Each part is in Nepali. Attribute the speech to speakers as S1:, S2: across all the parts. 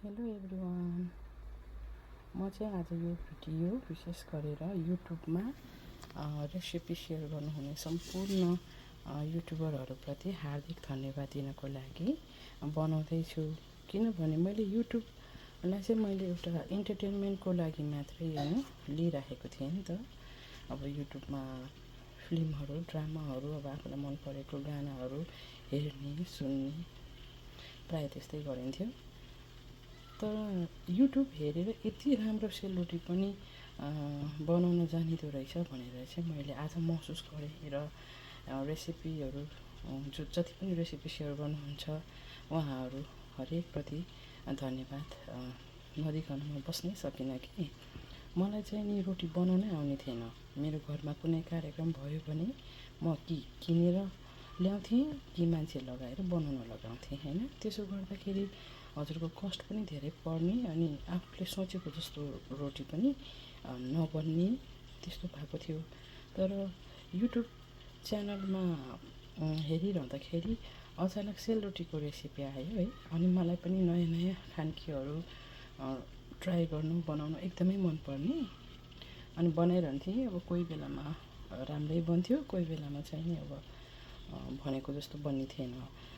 S1: Hello everyone. म चाहिँ आज यो भिडियो विशेष गरेर युट्युबमा रेसिपी सेयर गर्नुहुने सम्पूर्ण युट्युबरहरूप्रति हार्दिक धन्यवाद दिनको लागि बनाउँदैछु। किनभने मैले युट्युबलाई चाहिँ मैले एउटा इन्टरटेनमेन्टको लागि मात्रै लिइराखेको थिएँ नि त। अब युट्युबमा फिल्महरू, ड्रामाहरू, अब आफूलाई मन परेको गानाहरू हेर्ने, सुन्ने प्रायः त्यस्तै गरिन्थ्यो। तर युट्युब हेरेर यति राम्रो सेलरोटी पनि बनाउन जानिँदो रहेछ भनेर चाहिँ मैले आज महसुस गरेँ र रेसिपीहरू जति पनि रेसिपी सेयर गर्नुहुन्छ उहाँहरू हरेकप्रति धन्यवाद नदिकन म बस्नै सकिनँ कि मलाई चाहिँ नि रोटी बनाउनै आउने थिएन। मेरो घरमा कुनै कार्यक्रम भयो भने म किनेर ल्याउँथेँ कि मान्छे लगाएर बनाउन लगाउँथेँ होइन। त्यसो गर्दाखेरि हजुरको कस्ट पनि धेरै पर्ने अनि आफूले सोचेको जस्तो रोटी पनि नबन्ने त्यस्तो भएको थियो। तर युट्युब च्यानलमा हेरिरहँदाखेरि अचानक सेलरोटीको रेसिपी आयो है। अनि मलाई पनि नयाँ नयाँ खानकीहरू ट्राई गर्नु बनाउनु एकदमै मनपर्ने अनि बनाइरहन्थेँ। अब कोही बेलामा राम्रै बन्थ्यो, कोही बेलामा चाहिँ नि अब भनेको जस्तो बन्ने थिएन।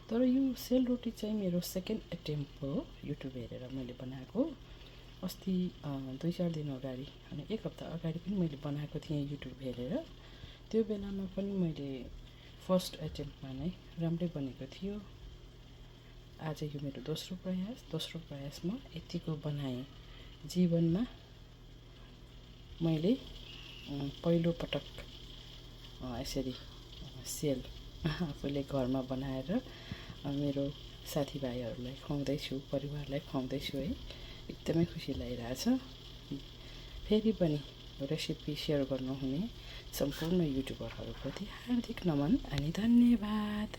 S1: तर यो सेलरोटी चाहिँ मेरो सेकेन्ड एटेम्प हो युट्युब हेरेर मैले बनाएको। अस्ति 2-4 दिन अगाडि अनि 1 हप्ता अगाडि पनि मैले बनाएको थिएँ युट्युब हेरेर। त्यो बेलामा पनि मैले फर्स्ट एटेम्पमा नै राम्रै बनेको थियो। आज यो मेरो दोस्रो प्रयासमा यतिको बनाएँ। जीवनमा मैले पहिलो पटक यसरी सेल आफूले घरमा बनाएर मेरो साथीभाइहरूलाई खुवाउँदैछु, परिवारलाई खुवाउँदैछु है। एकदमै खुसी लागिरहेछ। फेरि पनि रेसिपी सेयर गर्नुहुने सम्पूर्ण युट्युबरहरूप्रति हार्दिक नमन अनि धन्यवाद।